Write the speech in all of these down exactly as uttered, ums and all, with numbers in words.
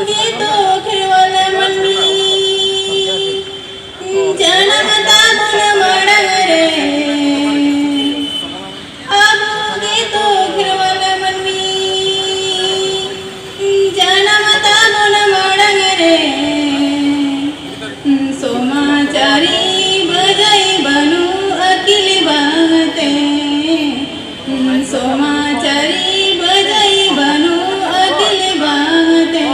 ᱜᱮᱛᱚ ᱠᱷᱮᱨᱣᱟᱞ ᱢᱟᱹᱱᱢᱤ ᱡᱟᱱᱟᱢ ᱛᱟᱵᱚᱱ ᱢᱟᱲᱟᱝ ᱨᱮ᱾ ᱟᱵᱚ ᱜᱮᱛᱚ ᱠᱷᱮᱨᱣᱟᱞ ᱢᱟᱹᱱᱢᱤ ᱡᱟᱱᱟᱢ ᱛᱟᱵᱚᱱ ᱢᱟᱲᱟᱝ ᱨᱮ᱾ ᱥᱚᱢᱟᱪᱟᱨᱤ ᱵᱟᱹᱡᱟᱹᱭ ᱵᱟᱹᱱᱩᱜ ᱟᱹᱠᱤᱞ ᱵᱟᱝᱛᱮ᱾ ᱥᱚᱢᱟᱪᱟᱨᱤ ᱵᱟᱹᱡᱟᱹᱭ ᱵᱟᱹᱱᱩᱜ ᱟᱹᱠᱤᱞ ᱵᱟᱝᱛᱮ᱾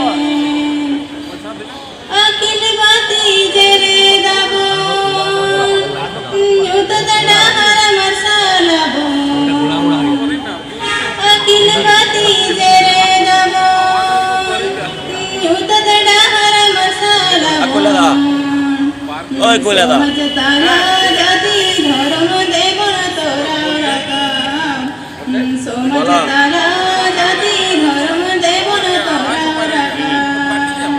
ᱟᱹᱠᱤᱞ ᱵᱟᱹᱛᱤ ᱡᱮᱨᱮᱫᱟᱵᱚᱱ, ᱧᱩᱛᱟᱹᱛ ᱰᱟᱦᱟᱨ ᱢᱟᱨᱥᱟᱞᱟᱵᱚᱱ᱾ ᱟᱹᱠᱤᱞ ᱵᱟᱹᱛᱤ ᱡᱮᱨᱮᱫᱟᱵᱚᱱ, ᱧᱩᱛᱟᱹᱛ ᱰᱟᱦᱟᱨ ᱢᱟᱨᱥᱟᱞᱟᱵᱚᱱ᱾ ᱳᱭ ᱠᱚᱭᱞᱟ ᱫᱟ᱾ ᱥᱚᱢᱟᱡᱽ ᱛᱟᱞᱟ ᱡᱟᱹᱛᱤ ᱫᱷᱚᱨᱚᱢ ᱛᱮᱵᱚᱱ ᱛᱚᱨᱟᱣ ᱨᱟᱠᱟᱵ᱾ ᱥᱚᱢᱟᱡᱽ ᱛᱟᱞᱟ ᱡᱟᱹᱛᱤ ᱫᱷᱚᱨᱚᱢ ᱛᱮᱵᱚᱱ ᱛᱚᱨᱟᱣ ᱨᱟᱠᱟᱵ᱾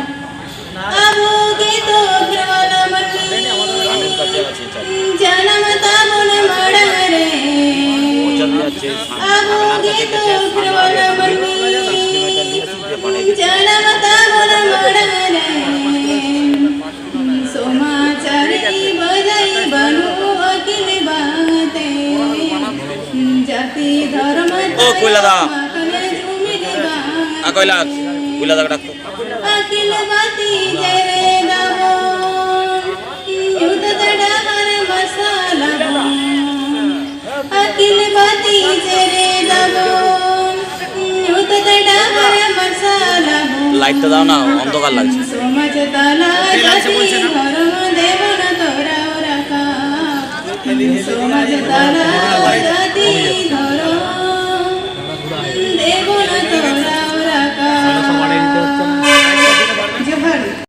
ᱟᱵᱚ ᱜᱮᱛᱚ ᱠᱷᱮᱨᱣᱟᱞ ᱢᱟᱹᱱᱢᱤ ᱡᱟᱱᱟᱢ ᱛᱟᱵᱚᱱ ᱢᱟᱲᱟᱝ ᱨᱮ᱾ ᱟᱵᱚ ᱜᱮᱛᱚ ᱠᱷᱮᱨᱣᱟᱞ ᱢᱟᱹᱱᱢᱤ ᱡᱟᱱᱟᱢ ᱛᱟᱵᱚᱱ ᱢᱟᱲᱟᱝ ᱨᱮ᱾ ᱥᱚᱢᱟᱪᱟᱨᱤ ᱵᱟᱹᱡᱟᱹᱭ ᱵᱟᱹᱱᱩᱜ ᱟᱹᱠᱤᱞ ᱵᱟᱝᱛᱮ᱾ ᱡᱟᱹᱛᱤ ᱫᱷᱚᱨᱚᱢ ᱳ ᱠᱚᱭᱞᱟ ᱫᱟ᱾ ᱛᱟᱭᱚᱢ ᱟᱠᱟᱱᱟ ᱡᱩᱢᱤᱫ ᱵᱟᱝ᱾ ᱟ ᱠᱚᱭᱞᱟ, ᱠᱚᱭᱞᱟ ᱫᱟ ᱠᱟᱴᱟ᱾ ᱟᱹᱠᱤᱞ ᱵᱟᱹᱛᱤ ᱡᱮᱨᱮᱫᱟᱵᱚᱱ, ᱧᱩᱛᱟᱹᱛ ᱰᱟᱦᱟᱨ ᱢᱟᱨᱥᱟᱞᱟᱵᱚᱱ᱾ ᱟᱹᱠᱤᱞ ᱵᱟᱹᱛᱤ ᱡᱮᱨᱮᱫᱟᱵᱚᱱ, ᱧᱩᱛᱟᱹᱛ ᱰᱟᱦᱟᱨ ᱢᱟᱨᱥᱟᱞᱟᱵᱚᱱ᱾ ᱞᱟᱭᱤᱴ ᱛᱮ ᱫᱟᱣ ᱱᱟ, ᱚᱱᱫᱷᱚᱠᱟᱨ ᱞᱟᱜᱪᱷᱮ᱾ ᱥᱚᱢᱟᱡᱽ ᱛᱟᱞᱟ ᱡᱟᱹᱛᱤ ᱫᱷᱚᱨᱚᱢ ᱫᱮᱵᱚᱱ ᱛᱚᱨᱟᱣ ᱨᱟᱠᱟᱵ᱾ ᱥᱚᱢᱟᱡᱽ ᱛᱟᱞᱟ ᱡᱟᱹᱛᱤ ᱫᱷᱚᱨᱚᱢ